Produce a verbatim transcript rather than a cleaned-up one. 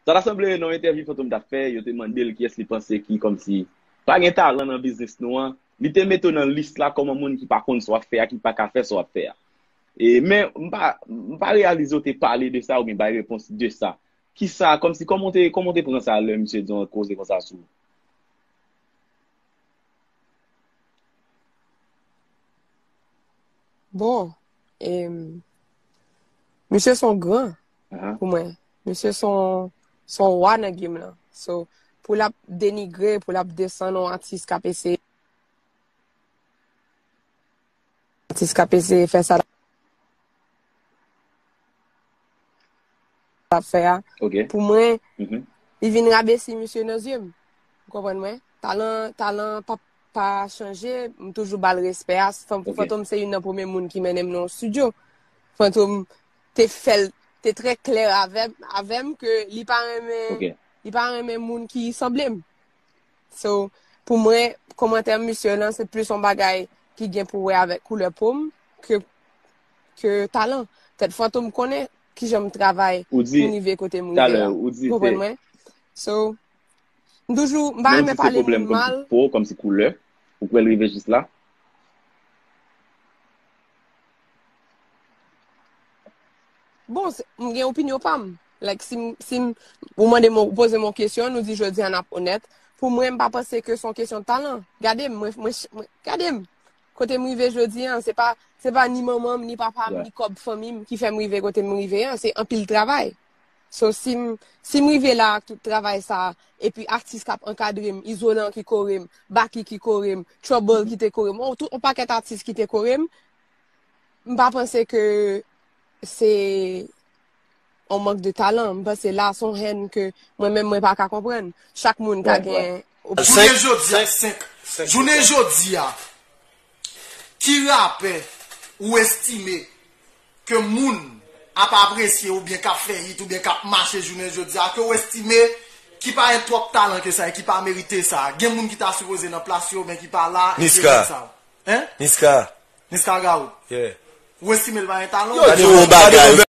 Sa ta sanble nan yon entèvyou Fantom t ap fè, yo te mande l kiyès li panse ki kòmsi pa gen talan nan biznis nou an. Li te mete w nan lis la kòman moun ki pa konn sa w ap fè a, ki pa ka fè sa w ap fè a. E, men, m pa, m pa reyalize w te pale de sa oubyen bay repons de sa. Kisa, kòmsi, kòman w te, kòman w te pran sa lè misye di yon koze konsa sou ou? Bon, em, misye se yon gran pou mwen. Misye se yon, se yon wa nan game lan. So, pou l ap denigre, pou l ap desann yon atis k ap eseye, atis k ap eseye fè sa l ap fè a, pou mwen, li vin rabesi misye nan zye m. Ou konprann mwen? Talan, talan pa, pa chanje, m toujou ba l respè a. Fantom se youn nan premye moun ki mennen m nan yon estidyo. Fantom te fè l, te trè klè avè, avè m ke li pa renmen, li pa renmen moun ki sanble m. So, pou mwen, kòmantè misye lan, se plis yon bagay ki gen pou wè avèk koulè po m ke, ke talan. Tèt Fantom konnen kijan m travay pou m rive kote m rive a. Ou konprann mwen? So, m toujou, m pa renmen pale moun mal. Po, kòmsi koulè, ou kwè l rive jis la? Bon, m gen opinyon pa m. Like, si m, si m, ou mande m, ou poze m yon kesyon, nou di jodi a n ap onèt. Pou mwen, m pa panse ke se yon kesyon talan. Gade m, mwen, mwen, mwen, gade m. Kote m rive jodi a, se pa, se pa ni manman m, ni papa m, ni kòb fanmi m ki fè m rive kote m rive a. Se anpil travay. So, si m, si m rive la ak tout travay sa, epi atis k ap ankadre m, Izolan ki kore m, Baky ki kore m, Trouble ki te kore m, on, tout, on pakèt atis ki te kore m, m pa panse ke se yon mank de talan. M panse la se yon hèn ke mwen menm mwen pa ka konprann. Chak moun ka gen opinyon. Jounen jodi a, senk. Jounen jodi a, ki rapè ou estime ke moun ap apresye oubyen k ap fè hit oubyen k ap mache jounen jodi a, ke w estime ki pa gen twòp talan ke sa e ki pa merite sa? Gen moun ki ta sipoze nan plas yo, men ki pa la, e se moun sa yo. Hein? Niska. Niska Gaou. Ou estime l pa gen talan? Yo di yon bagay.